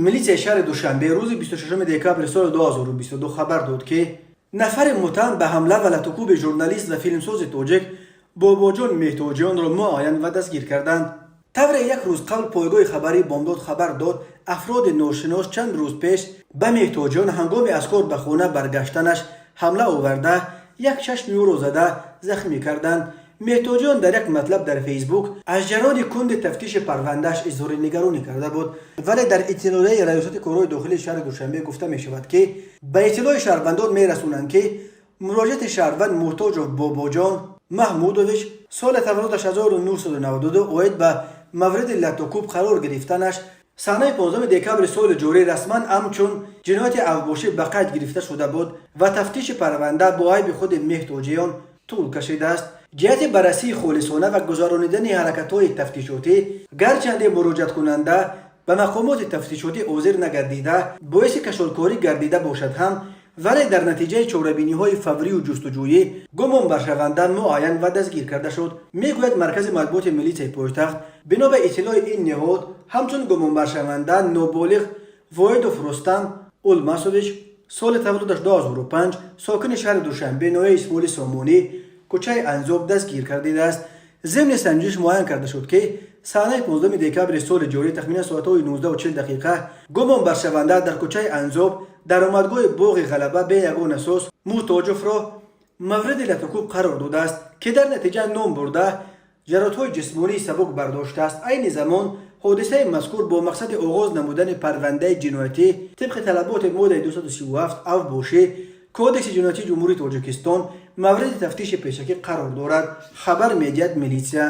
Милитсияи шаҳри Душанбе рӯзи 26 декабри соли 2022 хабар дод, ки нафари муттаҳам ба ҳамла ва латукӯби журналист ва филмсози тоҷик Бобоҷон Меҳтоҷионро муайян ва дастгир карданд. Тавре як рӯз қабл пойгоҳи хабарии Бомдод хабар дод, афроди ношинос чанд рӯз пеш ба Меҳтоҷиён ҳангоми аз кор ба хона баргаштанаш ҳамла оварда, як чашми ӯро зада захмӣ карданд. Меҳтоҷиён дар як матлаб дар Фейсбук аз ҷараёни кунди тафтиши парвандааш изҳори нигаронӣ карда буд. Вале дар иттилоияи Раёсати корҳои дохилии шаҳри Душанбе гуфта мешавад, ки ба иттилои шаҳрвандон мерасонанд, ки муроҷиати шаҳрванд Муҳтоҷов Бобоҷон Маҳмудович, соли таваллудаш 1992, оид ба мавриди латукӯб қарор гирифтанаш санаи 15 декабри соли ҷорӣ расман ҳамчун ҷинояти авбошӣ ба қайд гирифта шуда буд ва тафтиши парванда бо айби худи Меҳтоҷиён тӯл кашидааст. Ҷиҳати баррасии холисона ва гузаронидани ҳаракатҳои тафтишотӣ, гарчанде муроҷиаткунанда ба мақомоти тафтишотӣ ҳозир нагардида, боиси кашолкорӣ гардида бошад ҳам, вале дар натиҷаи чорабиниҳои фаврию ҷустуҷӯӣ гумонбаршаванда муайян ва дастгир карда шуд, мегӯяд маркази матбуоти милитсияи пойтахт. Бино ба иттилои ин ниҳод, ҳамчун гумонбаршаванда ноболиғ Воҳидов Рустам Улмасович, соли таваллудаш 2005, сокини шаҳри Душанбе, ноҳияи Исмоили Сомонӣ, кӯчаи Анзоб дастгир гардидааст. Зимни санҷиш муайян карда шуд, ки санаи 15 декабри соли ҷорӣ тахминан соатҳои 19:40 гумонбаршаванда дар кӯчаи Анзоб, даромадгоҳи боғи Ғалаба, бе ягон асос Муҳтоҷовро мавриди латукӯб қарор додааст, ки дар натиҷа ном бурда ҷароҳатҳои ҷисмонии сабук бардоштааст. Айни замон ҳодисаи мазкур бо мақсади оғоз намудани парвандаи ҷиноятӣ тибқи талаботи моддаи 237 авбошӣ Кодекси ҷиноятии Ҷумҳурии Тоҷикистон мавриди тафтиши пешакӣ қарор дорад, хабар медиҳад милитсия.